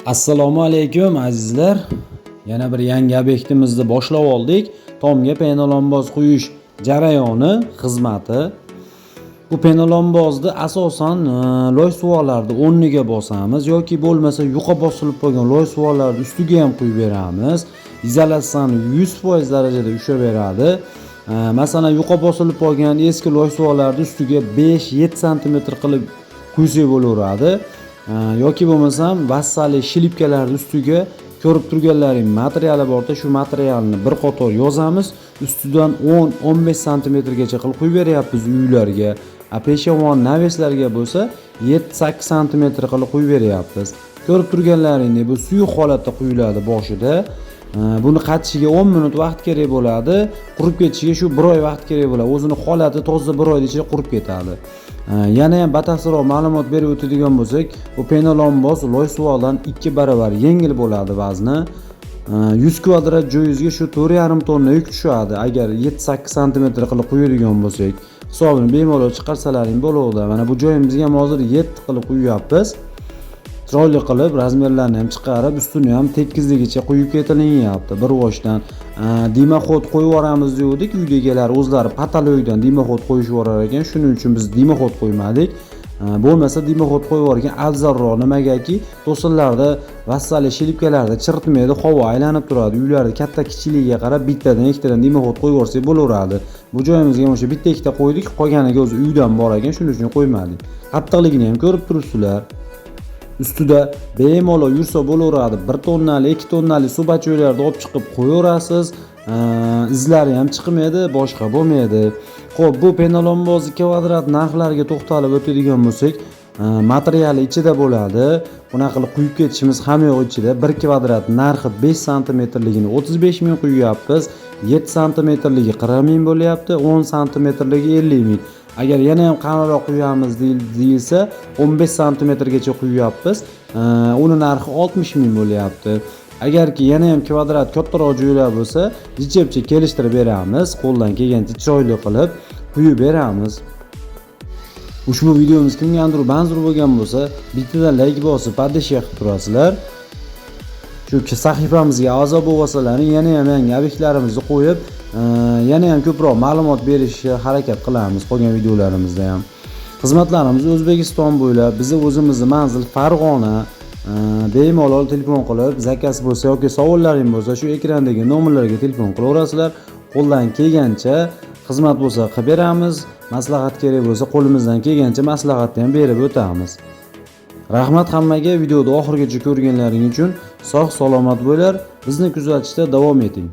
Assalomu alaykum, azizlar. Yana bir yangi obyektimizni boshlab oldik. Tomga penolomboz quyish jarayoni xizmati. Bu penolombozni asosan loy suvoqlarni o'rniga bosamiz yoki bo'lmasa yuqa bosilib qolgan loy suvoqlarni ustiga ham quyib beramiz. Izolyatsiyani 100% darajada ushlab beradi. Masalan, yuqa bosilib qolgan eski loy suvoqlarni ustiga 5-7 sm qilib quysak bo'laveradi. Yoki bo'lmasam vassali shlipkalarni ustiga ko'rib turganlaring materiali borda, shu materialni bir qator yozamiz, ustidan 10-15 santimetrgacha qilib quyib beryapmiz uylarga. A peshavon навес larga bo'lsa 7-8 santimetr qilib quyib beryapmiz. Ko'rib turganlaringdek, bu suyuq holatda quyiladi boshida. Buni qatishiga 10 minut vaqt kerak bo'ladi, qurib ketishiga shu bir oy vaqt kerak bo'ladi. O'zini holati toza bir oyni ichida qurib ketadi. Yana ham batafsilroq ma'lumot berib o'tadigan bo'lsak, bu penolomboz loy suvoqdan 2 barobar yengil bo'ladi vazni. 100 kvadrat joyingizga shu 4,5 tonna yuk tushadi agar 7-8 santimetr qilib quyadigan bo'lsak. Hisobini bemalol chiqarsalaring bo'ladi. Mana bu joyimizga ham hozir 7 qilib quyapmiz. Chiroyli qilib размер larni ham chiqarib, ustini ham tekizligicha quyib ketilyapti bir voshdan. Дымоход qo'yib yuboramiz degandik, uydagilar o'zlari потолок dan дымоход qo'yishib yuborar ekan, shuning uchun biz дымоход qo'ymadik. Bo'lmasa дымоход qo'yib yuborgan afzalroq, nimagaki to'sinlarda, vassali shlipkalarda chiritmaydi, havo aylanib turadi. Uylarda katta kichikligiga qarab bittadan, ikkitadan дымоход qo'yib yuborsak bo'laveradi. Bu joyimizga ham o'sha bitta, ikkita qo'ydik, qolganiga o'zi uydan bor ekan, shuning uchun qo'ymadik. Qattiqligini ham ko'rib turibsizlar. Ustida bemalol yursa bo'laveradi. 1 tonnali, 2 tonnali suv olib chiqib qo'yaverasiz. Izlari ham chiqmaydi, boshqa bo'lmaydi. Xo'p, bu penolombozni kvadrat narxlariga to'xtalib o'tadigan bo'lsak, materiali ichida bo'ladi. Bunaqa qilib quyib ketishimiz ham yo'q ichida. 1 kvadrat narxi 5 santimetrligini 35 ming quyapmiz, 7 santimetrligi 40 ming bo'lyapti, 10 santimetrligi 50 ming. Agar yana ham qalinroq quyamiz deyilsa, 15 santimetrgacha quyapmiz. Uni narxi 60 ming bo'lyapti. Agarki yana ham kvadrat kattaroq joylar bo'lsa, jichepcha kelishtirib beramiz, qo'ldan kelgancha chiroyli qilib quyib beramiz. Ushbu videomiz kimgadir manzur bo'lgan bo'lsa, bittadan layk bosib, поддержка qilib turasizlar. Shu sahifamizga a'zo bo'lib olsalaring, yana ham yangi obyektlarimizni qo'yib, yana ham ko'proq ma'lumot berishga harakat qilamiz qolgan videolarimizda ham. Xizmatlarimiz O'zbekiston bo'ylab, bizni o'zimizni manzil Farg'ona. Bemalol telefon qilib, заказ bo'lsa yoki savollaring bo'lsa, shu ekrandagi nomerlarga telefon qilaverasizlar. Qo'ldan kelgancha xizmat bo'lsa qilib beramiz, maslahat kerak bo'lsa, qo'limizdan kelgancha maslahatni ham berib o'tamiz. Rahmat hammaga videoni oxirigacha ko'rganlaring uchun. Sog' salomat bo'linglar, bizni kuzatishda davom eting.